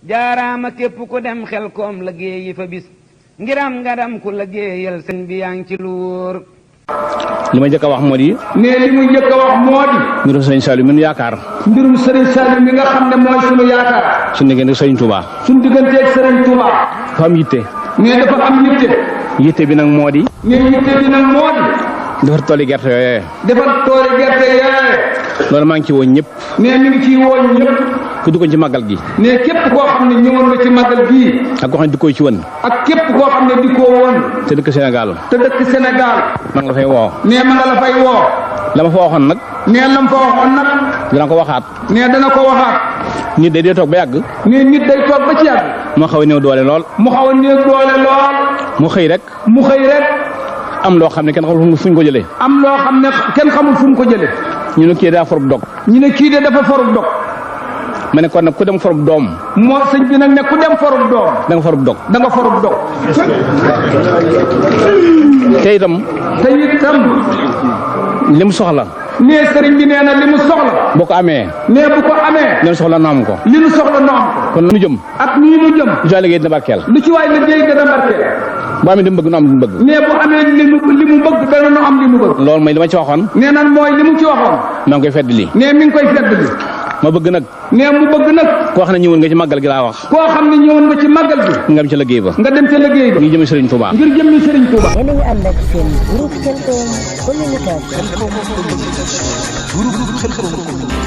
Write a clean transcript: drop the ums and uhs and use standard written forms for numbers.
jaaraama képp ku dem xel koom liggéeyi fa bis ngiram ngaram ku liggéeyal sëñ bi yaa ngi ci lu wóor. li ma njëkk a wax moo di. ne li mu njëkk a wax moo di. mbirum sëriñ Saliou mi nu yaakaar. mbirum sëriñ Saliou mi nga xam ne mooy sunu yaakaar. suñu diggante ak sëriñ Touba. suñu digganteeg sëriñ Touba. dafa am yitte. ne dafa am yitte. yitte bi nag moo di. ne yitte bi nag moo di. defar tooli gerte yooyee. defar tooli gerte yooyee. loolu maa ngi ci woon ñëpp. ne mi ngi ciy woon ñëpp. ku duggoon ci màggal gi. ne képp koo xam ne ñëwoon nga ci màggal gii. ak koo xam ne dikkoo ci woon. ak képp koo xam ne dikkoo woon. te dëkk Sénégal. te dëkk Sénégal. maa ngi la fay woo. ne ma nga la fay woo. la ma fa waxoon nag. ne la ma fa waxoon nag. dana ko waxaat. ne dana ko waxaat. nit day toog ba yàgg. ne nit day toog ba ci yàgg. moo xaw a néew doole lool. mu xaw a néew doole lool. mu xëy rek. mu xëy rek. am loo xam ne kenn xamul fu ñu ko jëlee. am loo xam ne kenn xamul fu mu ko jëlee. ñu ne kii daa forub dog. ñu ne kii de dafa forub dog. ma ne kon nag ku dem forub doom. moo sëñ bi nag ne ku dem forub doom. da nga forub dog. da nga forub dog. te itam. te itam. li mu soxla. nee sëriñ bi nee na li mu soxla. boo ko amee. nee bu ko amee. li mu soxla nu am ko. li mu soxla nu am ko. kon nu jëm. ak nii nu jëm. lu ci waay liggéey dina barkeel. lu ci waay liggéey dina barkeel. boo amee li mu bëgg nu am li mu bëgg. nee bu amee li mu bëgg dana nu am li mu bëgg. loolu mooy li ma ci waxoon. nee nan mooy li mu ci waxoon. maa ngi koy fedd lii. nee mi ngi koy fedd li. ma bëgg nag. nee mu bëgg nag. koo xam ne ñëwoon nga ci màggal gi laa wax. koo xam ne ñëwoon nga ci màggal gi. nga dem ca liggéey ba. nga dem ca liggéey ba. ngir jëmi Serigne Touba. ngir jëmi Serigne Touba. yéen a ngi ànd ak seen groupe Khelcom communication. groupe Khelcom